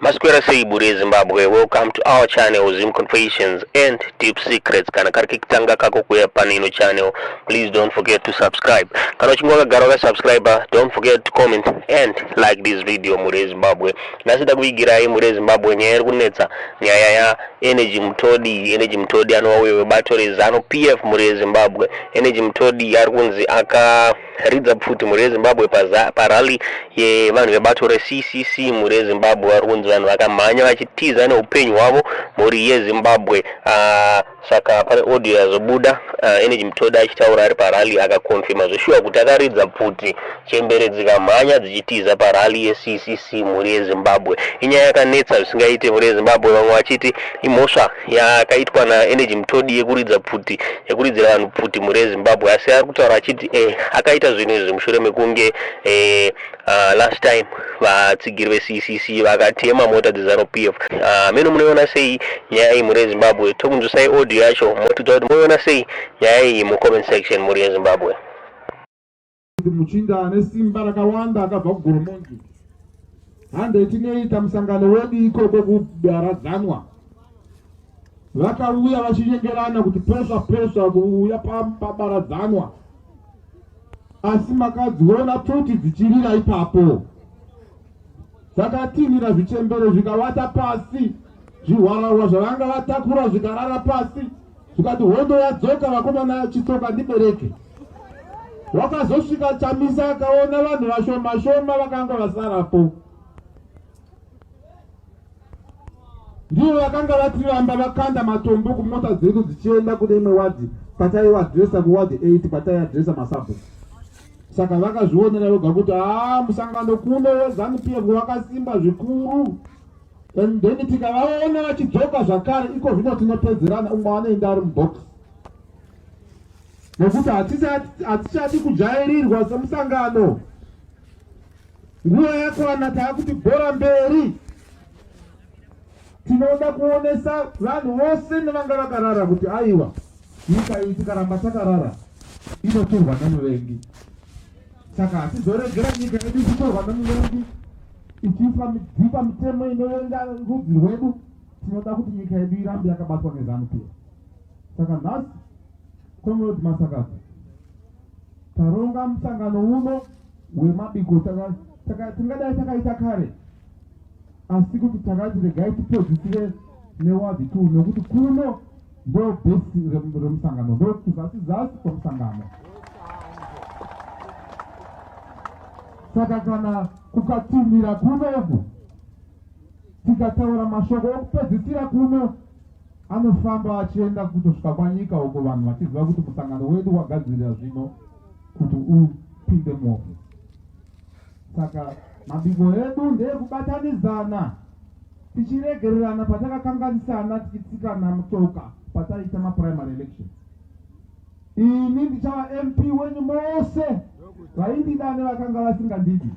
Maswera sei mhuri yeZimbabwe, welcome to our channel Zim Confessions and Deep Secrets. Kana kari kekutanga kako kuuya pane ino channel, please don't forget to subscribe. Kana uchinge wakagara wakasubscribe, don't forget to comment and like this video mhuri yeZimbabwe. Nhasi ndakuvigirai mhuri yeZimbabwe nyaya iri kunetsa, nyaya ya Energy Mutodi. Energy Mutodi anova uyo webato reZanu PF mhuri yeZimbabwe. Energy Mutodi ari kunzi aka ridza pfuti mhuri yeZimbabwe parally yevanhu vebato reCCC mhuri yeZimbabwe. Vari kunzi vanhu vakamhanya vachitiza neupenyu hwavo mhuri yeZimbabwe. Saka pane audio yazobuda, Energy Mutodi achitaura ari parally, akakonfirma zveshuwa kuti akaridza pfuti, chembere dzikamhanya dzichitiza parally yeCCC mhuri yeZimbabwe. Inyaya yakanetsa zvisingaite mhuri yeZimbabwe, vamwe vachiti imhosva yakaitwa naEnergy Mutodi yekuridza pfuti, yekuridzira vanhu pfuti mhuri yeZimbabwe. Asi ari kutaura achiti akaita zvinhu izvi mushure mekunge last time vatsigiri veCCC vakatema mota dzeZanu PF. Meno munoiona sei nyaya iyi mhuri yeZimbabwe? Tokunzwisai audio yacho, motiudza kuti munoiona sei nyaya iyi mucomment section mhuri yeZimbabwe. Muchinda ane simba rakawanda akabva kuGoromonzi, hande tinoita musangano wedu ikoko kubaradzanwa. Vakauya vachinyengerana kuti pesva pesva kuuya pabaradzanwa, asi makadziona pfuti dzichirira ipapo, dzakatinhira zvichembere zvikawata pasi, zvihwarahwa zvavanga vatakura zvikarara pasi, zvikati hondo yadzoka vakomana, chitsoka ndibereke. Wakazosvika Chamisa akaona vanhu vashoma shoma vakanga vasarapo, ndivo vakanga vatiramba vakanda matombo kumota dzedu dzichienda kune imwe wadhi kwataiwadhiresa, kuwadhi 8 kwataiadhiresa masabhuku. Saka vakazvionera voga kuti haa, musangano kuno weZanu PF wakasimba zvikuru, and then tikavaona vachidzoka zvakare iko zvino tinopedzerana, umwe anoenda ari mubhokisi, nekuti hatichadi kujairirwa semusangano. Nguva yakwana, taakuti bhora mberi. Tinoda kuonesa vanhu vose nevanga vakarara kuti aiwa, nyika iyi tikaramba takarara inotorwa nemuvengi. Saka hatizoregera nyika yedu ichitorwa nemuvengi, ichidzipa mitemo inovenga rudzi rwedu. Tinoda kuti nyika yedu irambe yakabatwa neZanu PF. Saka nhasi, Comrade Masakadza, taronga musangano uno wemabiko. Tingadai takaita kare, asi kuti takati regai tipedzisire newadhi 2, nekuti kuno ndo base remusangano, ndo kuzasi zasi kwemusangano. Saka kana kukatumira kunoku, tikataura mashoko okupedzisira kuno, anofamba achienda kutosvika kwanyika uko, vanhu vachiziva kuti musangano wedu wagadzirira zvino kuti upinde muofisi. Saka mabiko edu ndeyekubatanidzana, tichiregererana patakakanganisana, tichitsikana mutsoka pataita maprimary elections. Ini ndichava MP wenyu mose, vaindida nevakanga vasingandidi.